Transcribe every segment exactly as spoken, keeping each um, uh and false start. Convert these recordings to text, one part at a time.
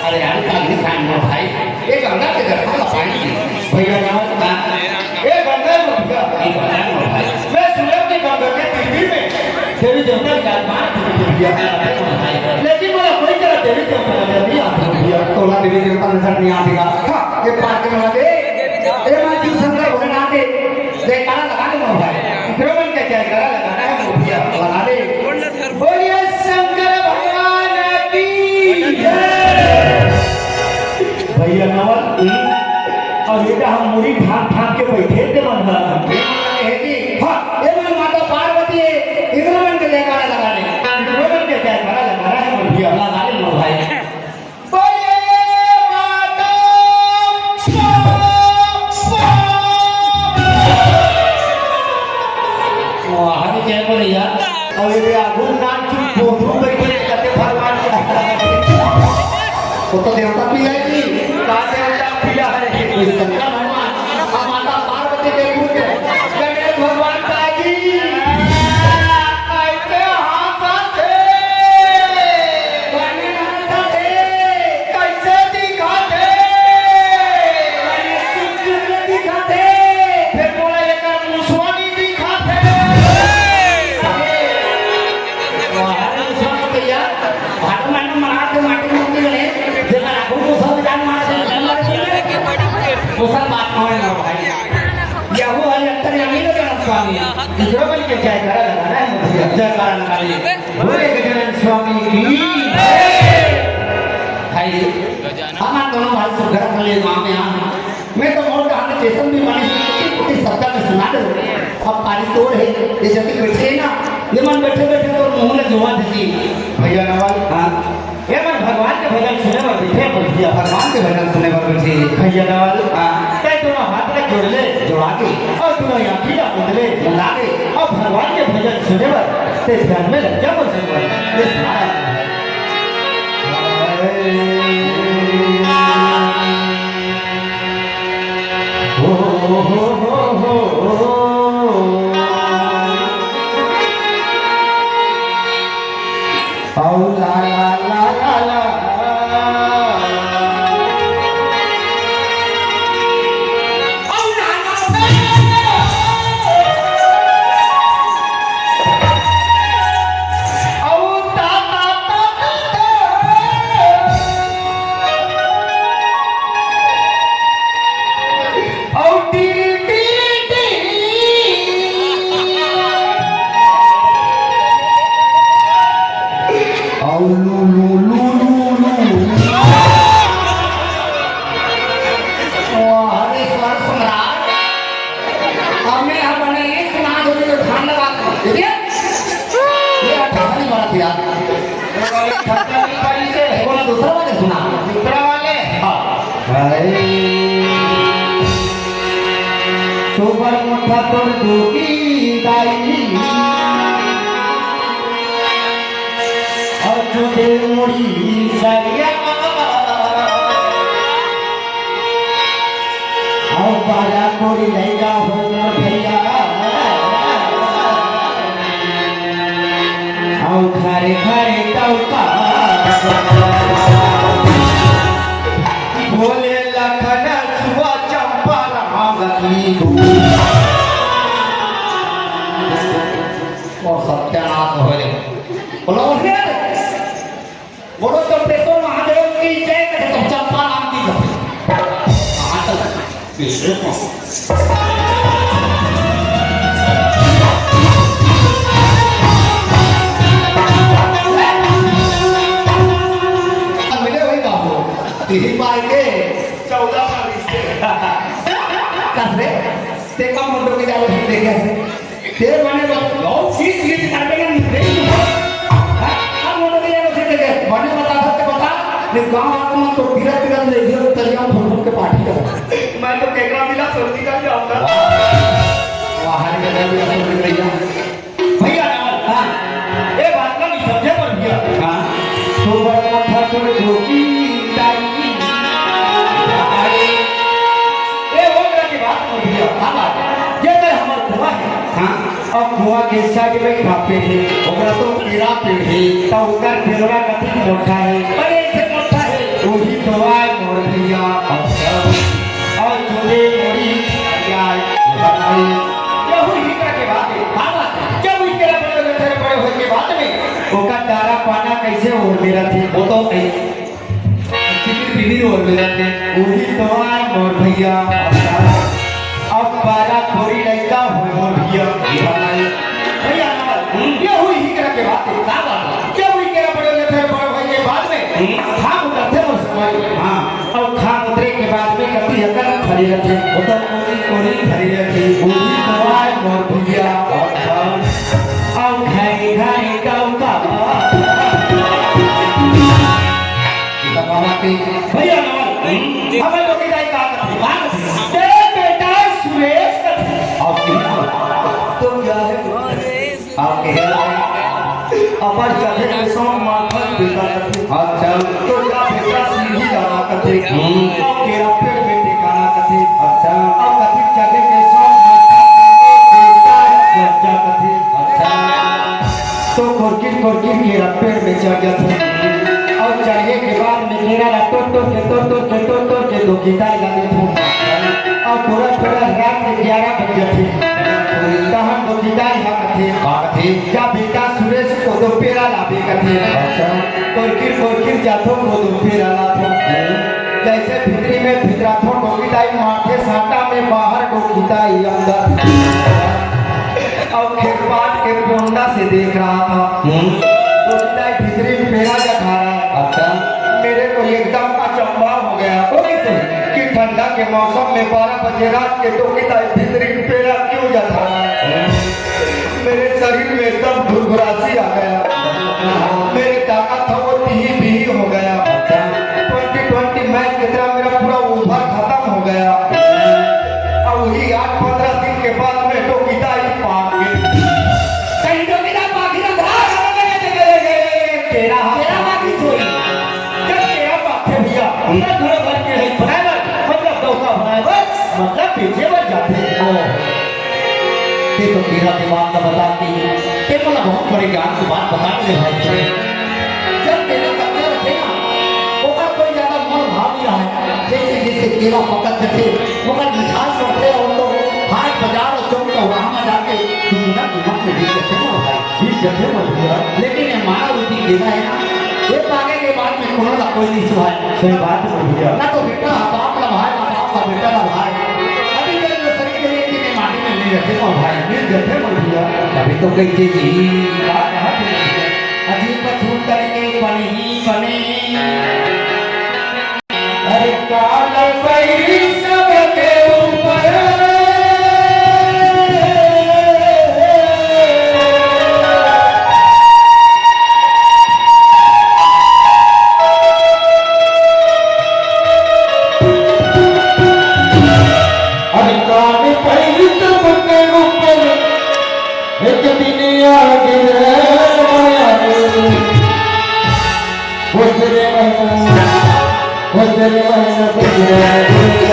अरे यार, काली खान में भाई, ये गंगा के जटा का पानी है। भैया ना, ना, ये गंगा में भैया, ये गंगा में भाई। मैं सुना कि गंगा के टीवी में देवी देवता विराजमान है भैया। लेकिन मेरा कोई तरह देवी देवता नजर नहीं आता भैया। तोला देवी देवता नजर नहीं आती का? हाँ, ये पार्क में लगे, ये माँ शिव शंकर भोलेनाथ के जयकारा लगा दे मेरे भाई। ब्रह्मन के जयकारा लगाना है भैया, लगा दे। बोलिए शंकर भगवान की जय। भैया नवल, अब ये का हम मुड़ी फांक फांक के बैठे थे मन हर। हाँ, ये मन माता पार्वती है, इंद्र मन के जयकारा लगा ले, इंद्र मन के जयकारा लगा रहा है भैया, लगा ले मेरे भाई। बोलिए माता। वाह, अरे क्या बोले यार? अरे रे, आगू नाच चुप, बोतरू बैठे, कहते भगवान के। वो तो देवता भी है जी, का देवता भी है, कोई शंकर भगवान, अब माता पार्वती के पूजे, गणेश भगवान का जी। कैसे हंसत हे? कैसे दिखत हे? दिखत हे। फेर मोला एकर मुसवा नी दिखत हे। अरे मुसवा तो भैया, भादो महीना में मनात हे माटी मूर्ति वाले, जेकर आगू मुसवा जान मार दे, मुसवा बात नोहे ना भाई। यहू हर अंतर्यामी गजानन स्वामी, दूसरा बन के जयकारा लगा रहा है, जयकारा लगा रही है। बोले गजानन स्वामी की। भाई, हम दोनों भाई सुघर वाले माँ में आ। मैं तो मोर कहानी जैसन भी मानी, कुछ शब्द में सुना दो। अब पानी तोड़ है, ये जल्दी बैठे ना, ये मन बैठे बैठे तो मुंह में जुआ दीजिए। भैया नवल, हाँ। ये मन भगवान के भजन सुने बर बैठे, बैठिया। भगवान के भजन सुने बर बैठे। भैया नवल, हाँ। तै दोनों हाथ ला जोड़ ले, जोड़ा के, और दोनों आँखी ला मूंद ले, मूंदा के, और भगवान के भजन सुने बर, तै ध्यान में लग जा, बोल सकता है। ये सुना है। हो, हो, हो, हो, हो। औ ला, ला, ला, ला, ला। औ ला, ला, ला, ला, ला। औ ता, ता, ता, ता, ता। औ टीरी, टीरी, टीरी। औ लू, लू, लू, लू, लू। वाह रे स्वर सम्राट। अब मैं यहाँ बने ये सुना दो, जो ध्यान लगा के। ठीक है? ये अच्छा नहीं बना यार। ये वाले खर्चा नहीं पानी से। बोला दूसरा वाले सुना। दूसरा वाले? हाँ। हाय। सुपर मुठा तोर दुखी दाई। और चुदे मुड़ी सरिया। अउ बारा कोरी लइका हो मोर भैया। अउ घरे घरे टौका। बोले लखन सुआ चंपा रहा गली। ओ सत्यानाश हो रे। बोलो, उठे। बोलो, चंपेश्वर महादेव की जय, कहे तो चंपा राम की जय। हाँ, चल। ये देखो। कस रे, ते कब मुंडो के जालो से देखे से? ते बने बत-, बहुत चीज, चीज करबे ना, नहीं तू। हाँ, कब मुंडो के जालो से देखे? बने बता, बता, बता। नहीं, गाँव आके मन तो धीरे, धीरे ले गयो, तलिया फूट, फूट के पार्टी कर। मैं तो केकरा मिला सोनी का जाऊंगा। वाह, हर केकरा मिला सोनी भैया। भैया नमन, हाँ। ए बात ला नहीं समझे पर भैया। हाँ। तो बड़ा था तोर गोपी दाई। ए वो तरह की बात कर भैया। हाँ बात। ये तो हमर कुआं है। हाँ। अब कुआं के side में खा पेड़ है। ओकरा तो केरा पेड़ है। तो ओकर पेड़वा कति मोटा है। अरे इसे मोटा है। वही तो आय मोर भैया। अच्छा। और चोले मोरी आय बनाई। यहू ही तरह के बात है। हाँ बात। जब वही केरा पेड़ लगे थे बड़े होए के बाद में, ओकर डारा पाना कैसे ओढ़ ले रहा थे? वो तो ऐसे बिबिर बिबिर ओढ़ ले रहा थे। वही तो आय मोर भैया। अब बारा थोड़ी लड़का हो मोर भैया। भैया नमन, हम्म। यहू ही तरह के बात है। का बात है? जब वही केरा पेड़ लगे थे बड़े होए के बाद में, हम्म। घाम उतरथे मोर समय। हाँ। अउ घाम उतरे के बाद में कति अकन खड़े रथे। वो तो कोरी कोरी खड़े रथे। वही तो आय मोर भैया। अउ घाई घाई गाँव का। भैया नमन, हमें लोग इधर का कथे? हाँ? ए बेटा सुरेश कथे। और तो क्या है? आपके अमर चढ़े के सौ माखन बेटा कथे। अच्छा। तो जा बेटा सीढ़ी लगा कथे। हम्म। और केरा पेड़ में टिकाना कथे। अच्छा। और कथी चढ़े के सौ माखन बेटा जज्जा कथे। अच्छा। तो कोरकिर कोरकिर केरा पेड़ में चढ़ जाथे। और चढ़े के बाद में केरा ला टोट टोट के, टोट टोट के, टोट टोट के दो किताई ला देथे। और थोड़ा थोड़ा रात के ग्यारह बज जाथे। तहन दो किताई हा कथे। का कथे? जा बेटा सुरेश कोदो पेरा लाबे कथे। अच्छा। कोरकिर कोरकिर जाथो कोदो पेरा लाथो। जैसे भीतरी में भितराथो डोकी दाई माथे साटा में बाहर डोकी दाई अंदर। और खेरपाट के पोंडा से देख रहा था। हम्म। डोकी दाई भीतरी में पेरा जठा रहा है। अच्छा। मेरे को एकदम अचंभा हो गया। वो कैसे? कि ठंडा के मौसम में बारह बजे रात के डोकी दाई भीतरी में पेरा क्यों जठा रहा है? हम्म। मेरे शरीर में एकदम घुरघुरासी आ गया। मेरे ताकत था वो बिही बिही हो गया। अच्छा। ट्वेंटी ट्वेंटी मैच की तरह मेरा पूरा ओवर खत्म हो गया। अब वही आठ पंद्रह दिन के बाद में डोकी दाई पाक गई। कहीं डोकी दाई पाक गई ना, भाग, भाग, भाग, भाग, भाग, भाग, तेरा हाथ तेरा पाक ही सोई। जब तेरा पाक थे भैया, हम्म। तब घर भर के नहीं बनाए बर, मतलब डोका बनाए बर, मतलब बेचे बर जाते। ओ। ते तो मेरा दिमाग का बता के, ते मोला बहुत बड़े ज्ञान की बात बता दे भाई। जब केरा पकत रथे ना, ओकर कोई ज्यादा मोल भाव नहीं रहे। जैसे जैसे केरा पकत रथे, ओकर मिठास बढ़थे और तो हाट बाजार और चौक चौराहा में जाके दुगुना कीमत में बेच देथे ना भाई, बेच देथे ना भैया। लेकिन ये मानव रूपी केरा है ना, ये पाके के बाद में कोनो ला कोई नहीं सुहाए। सही बात है भैया। ना तो बेटा बाप ला भाई, ना बाप का बेटा ला भाई। अभी जब ये शरीर के लिए इतने माटी में नहीं रखे तो भाई, मिल जाते मर भैया। अभी तो कही के जी। बात कहा थी भैया। अजीब छूट करके बनी बनी। अरे काल पैरी सबके ऊपर। अरे काल पैरी सबके ऊपर। एक दिन आ गिरे माया रे। वो तेरे महीना, वो तेरे महीना, वो तेरे महीना,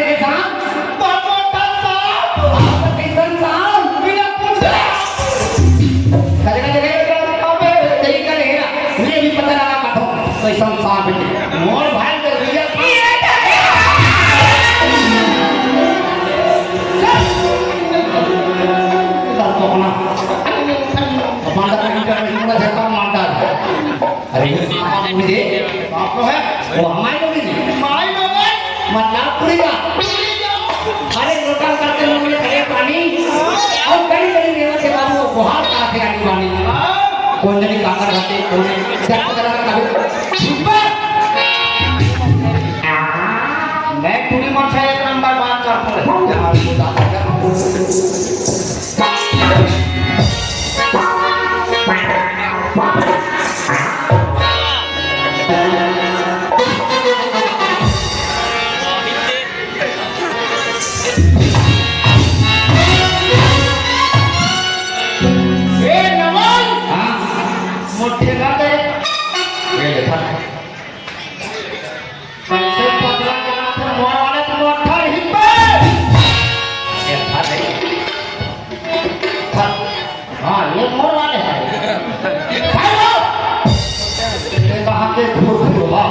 ए सांप, बड़ मोटा सांप। आप कइसन सांप? बिना पूंछ। करे, करे, करे, अबे, सही करे हे ना। ये भी पता लगा पाथो, कइसन सांप हे। मोर भाई के भैया सांप। ये तो है। चल। इधर तो अपना। मांडा नहीं कर रही, पूरा झटका मांडा। अरे, ये सांप मुझे, सांप तो है। वो हमारे लोग ही। माई लोग है। मतलब पूरी का। अरे, लोटा करके लोग ने खड़े पानी। और बड़ी बड़ी लेवल के बाबू वो गुहार का आके आनी बानी। कौन जनी काकर बाटे, कौन है? जब तक कभी। मैं पूरी मन से एक नंबर बात करता हूँ। ए नमन! हाँ। मोर ठेला दे। ये ले, फट। कैसे पतला जना थे मोर वाले तो मोर ठर ही पे। ये फट है। फट। हाँ, ये मोर वाले हैं। भाई लोग! ये कहाँ के धूप हुआ?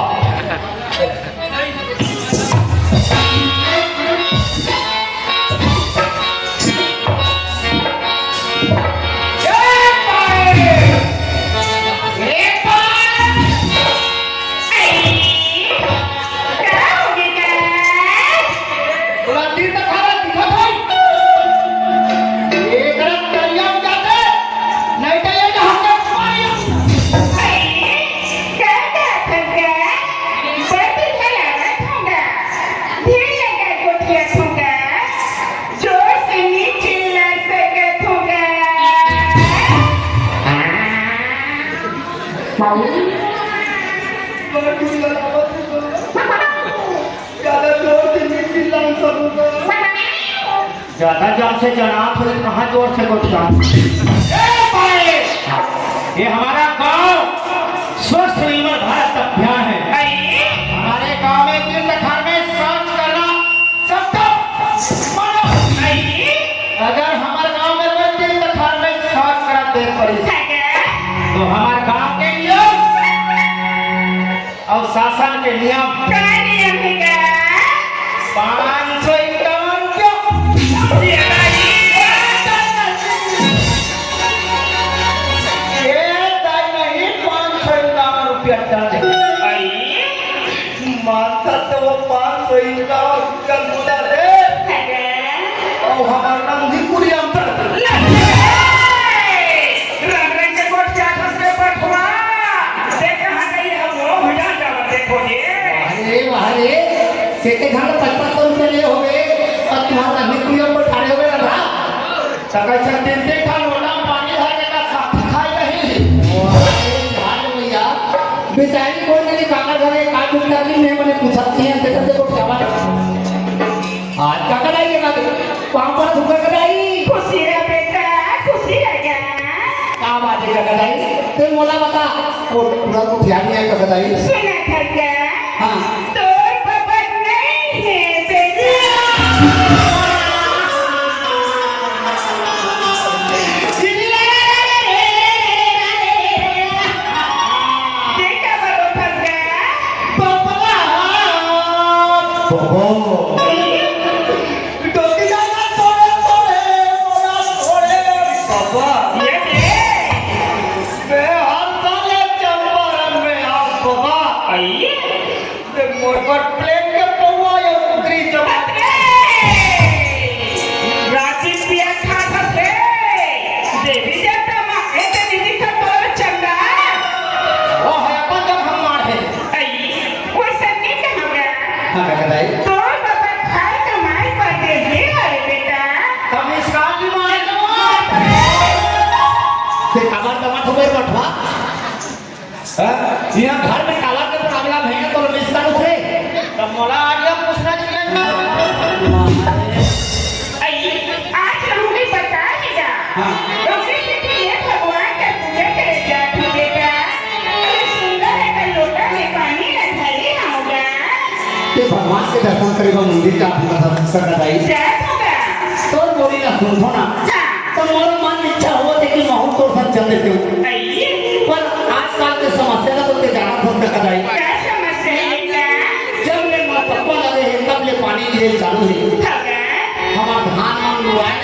जोर से नहीं चिल्ला सकत हूँ गा। ज्यादा जोर से नहीं चिल्ला सकूंगा। ज्यादा जोर से जना थोड़े, कहाँ जोर से गोठिया। ए भाई, ये हमारा गांव स्वस्थ निर्मल भारत अभियान है। हमारे गांव में तीर्थ धाम में शौच करना सबका मना नहीं। अगर हमारे गांव में कोई तीर्थ धाम में शौच करा दे पड़ी, तो हमारे गांव के नियम और शासन के नियम। का नियम है का? पाँच सौ इक्यावन क्यों? ये भाई। ये दाई नहीं, पाँच सौ इक्यावन रुपया डाले। आई। मानता तो वो पाँच सौ इक्यावन रुपया मुला दे। और हमारा नाम भी कुरिया में पड़। रंग रंग के गोट चाट हंस के पठवा। देख कहाँ गई है वो भुजा चावल, देखो ये। अरे वाह रे, के के घर में पचास सौ रुपया लिए होवे, और तुम्हारा नाम भी कुरिया में पठारे होवे ना। त कइसे तीन तीन ठन लोटा पानी भर के का साथी खाई रही। अरे भाई भैया, बेचारी कोई नहीं, काका घर एक आदमी कर ली, मैं मने पूछत नहीं है, देखो, देखो, क्या बात है? आज काका दाई के बात, पाँव पर थूक काका दाई। खुशी रह बेटा, खुशी रह जा। का बात है काका दाई? ते मोला बता, वो पूरा तो ध्यान नहीं है काका दाई। सुना था क्या? हाँ। तोर बबन नहीं है बेटा। देखा बरो फंस गया। बबला। बबो। डोकी जाना थोड़े थोड़े, मोला थोड़े। बाबा। ये दे। मैं हर साल एक चंपारण में आऊं बाबा। आइए। ते मोर बर प्लेन के पौवा या कुकरी जमा। सकत हई। तोर बोली ला सुनथों ना, त मोर मन इच्छा होवत हे कि महूँ तोर संग चल देतेंव। पर आजकल के समस्या ला तो तें जानत हस सकत हई। जब ले मोर पप्पा लगे हे, तब ले पानी गिरे चालू हे। हमर धान मन लुवाए